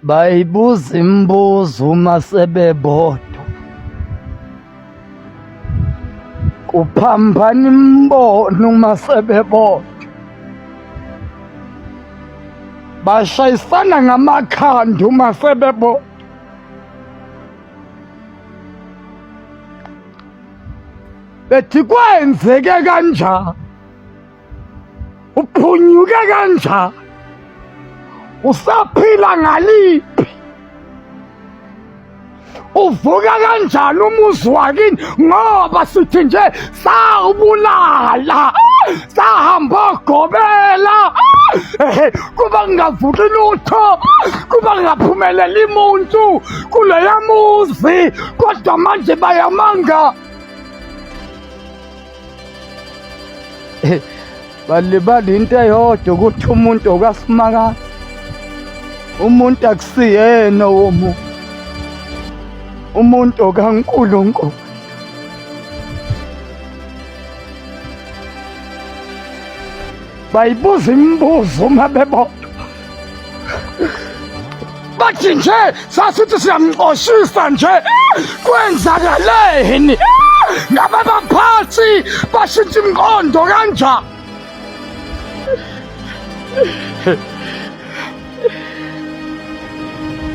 Bayibuza imibuzo uma sebebodwa. Kuphambana imibono uma sebebodwa. Bashayisana ngamakhanda uma sebebodwa. Bethi kwenzeke kanjani? Uphunyuke kanjani? Usaphila ngaliphi? Uvuka kanjani umuzi wakini ngoba sithi nje sawubulala sahamba ogobela kuba kungavuki lutho kuba kungaphumeleli muntu kuleya muzi kodwa manje bayamanga. Balibala into eyodwa ukuthi umuntu okasimakade umuntu akusiyena womuntu umuntu okaNkulunkulu. Bayibuza imibuzo uma bebodwa bathi nje sasithi siyamxoshisa nje kwenzakaleni ngabe baphathi bashintsha imqondo kanjani?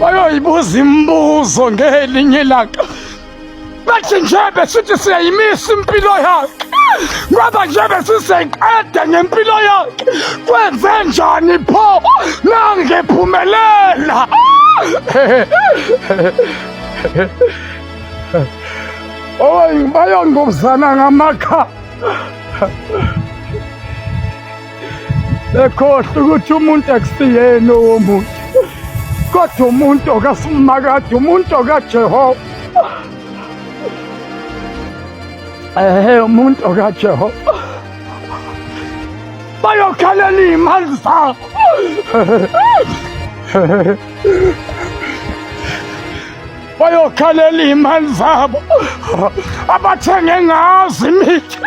Bayoyibuza imibuzo ngelinye ilanga bathi nje besithi siyayimisa impilo yakhe ngoba nje besiseqede ngempilo yakhe kwenze njani pho nangephumelela? Oy bayongqubuzana ngamakha bekhohlwa ukuthi umuntu akusiyena owomuntu kodwa umuntu okasimakade umuntu okaJehova ehe umuntu okaJehova bayokhalela iy'mali zabo. Bayokhalela iy'mali zabo abathenge ngazo imithi,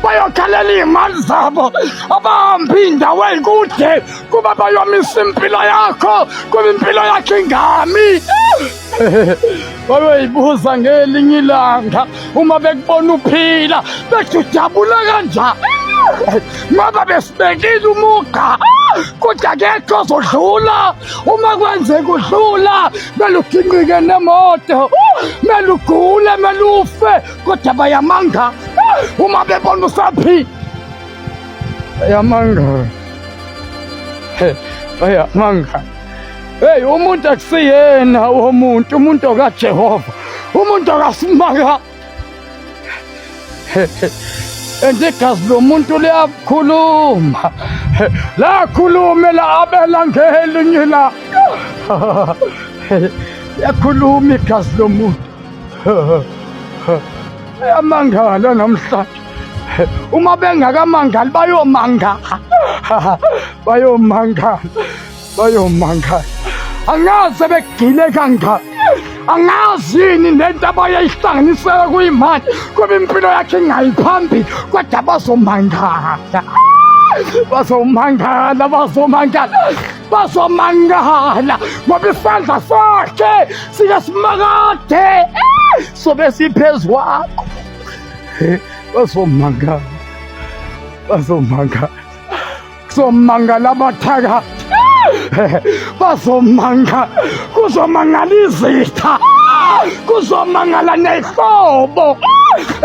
bayokhalela iy'mali zabo abahamba iy'ndawo ey'kude kuba bayomisa impilo yakho kuba impilo yakho ingami. Bayoyibuza ngelinye ilanga uma bekubona uphila bethi ujabule kanjani ngoba besibekile umugqa kodwa akekho ozodlula. Uma kwenzeka udlula mele uginqike nemoto, mele ugule, mele ufe, kodwa bayamanga uma bebona usaphila. Bayamanga, bayamanga. Hey, umuntu akusiyena womuntu, umuntu okaJehova, umuntu okasimaka. And igazi lomuntu liyakhuluma, lakhuluma la-Abela ngelinye ilanga. Liyakhuluma igazi lomuntu. Bayamangala namhlanje. Uma bengakamangali bayomangala. Bayomangala. Bayomangala. Angaze begile kangaka. Angazi yini nento abayayihlanganisela kuyimanje kuba impilo yakhe ingayi phambili kodwa bazomangala. Bazomangala, bazomangala. Bazomangala ngoba isandla sakhe sikasimakade sobe siphezu kwakho. Bazomangala. Bazomangala. Kuzomangala abathakathi. Bazomangala, kuzomangala izitha, kuzomangala nehlobo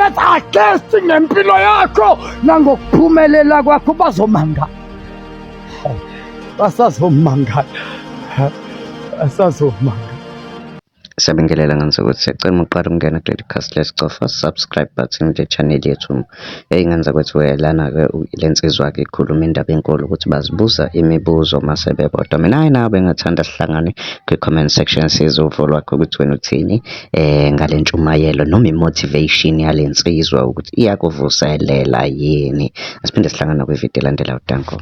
ethi against ngempilo yakho nangokuphumelela kwakho bazomangala. Basazomangala. Basazomangala. Siyabingelela ngenza ukuthi siyacela uma uqala ukungena kuleli khasi lesicofa subscribe button kule channel yethu. Eyingenza ukuthi lana-ke le nsizwa-ke ikhuluma indaba enkulu ukuthi bazibuza imibuzo uma sebebodwa. Mina hayi nawe bengathanda sihlangane kwi-comment section sizwe uvo lwakho ukuthi wena uthini ngale ntshumayelo noma i-motivation yale nsizwa ukuthi iyakuvuselela yini. Asiphinde sihlangane kwividiyo elandelayo. Danko.